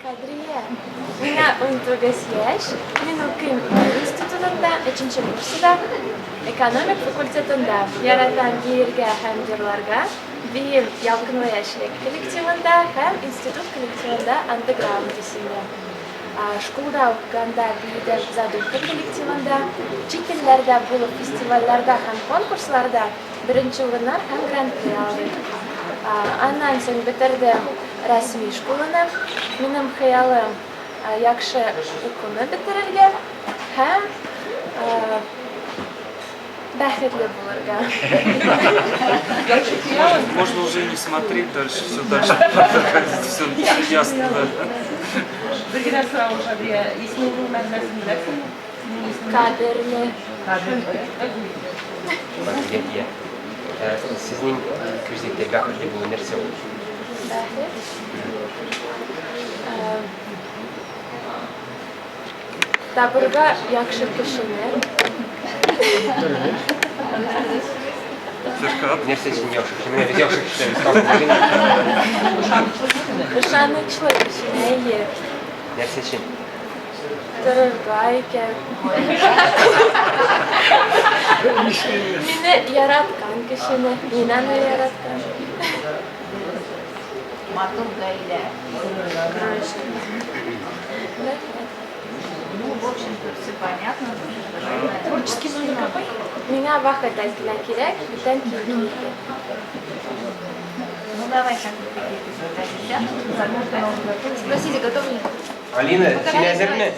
Кадрия. Миңа 19 яшь. Мин укыйм институтында, өченче курсыда, экономик факультетында. Яратам биергә һәм җырларга. Биим Ялкынлы яшьлек коллективында һәм институт коллективында андеграунд исемле. Шкулда укыганда биедем Задумка коллективында. Чит илләрдә булып фестивальләрдә һәм конкурсларда беренче урыннар һәм гран-при алдым. Аннан соң бетердем рәсми школаны. Минем хыялым яхшы укуны бетерергә һәм бәхетле булырга. Можно уже не смотреть дальше, все дальше все ясно. Да. Бер генә сорау, Шадрия, исемеңнең мәгънәсен беләсеңме? Синең исемең? Кадерле. Кадерле. Бәхетле. Сезнең күзлектә бәхетле булу нәрсә ул? Бәхет. Табырга яхшы кешене. Ферхат. Нәрсә өчен яхшы кеше? Менә без яхшы кешеләр без табып. Ышанычлы кешене, әйе. Нәрсә өчен? Торырга икән. Мине яраткан кешене, мин аны яраткан. Матур гаилә. Рәхмәт. Ну, в общем-то, все понятно. Творческий номер какой? Миңа вакыт әз генә кирәк, бүтән килми. Ну, давай как бы такие Спросите, готовы ли? Алина, син әзерме?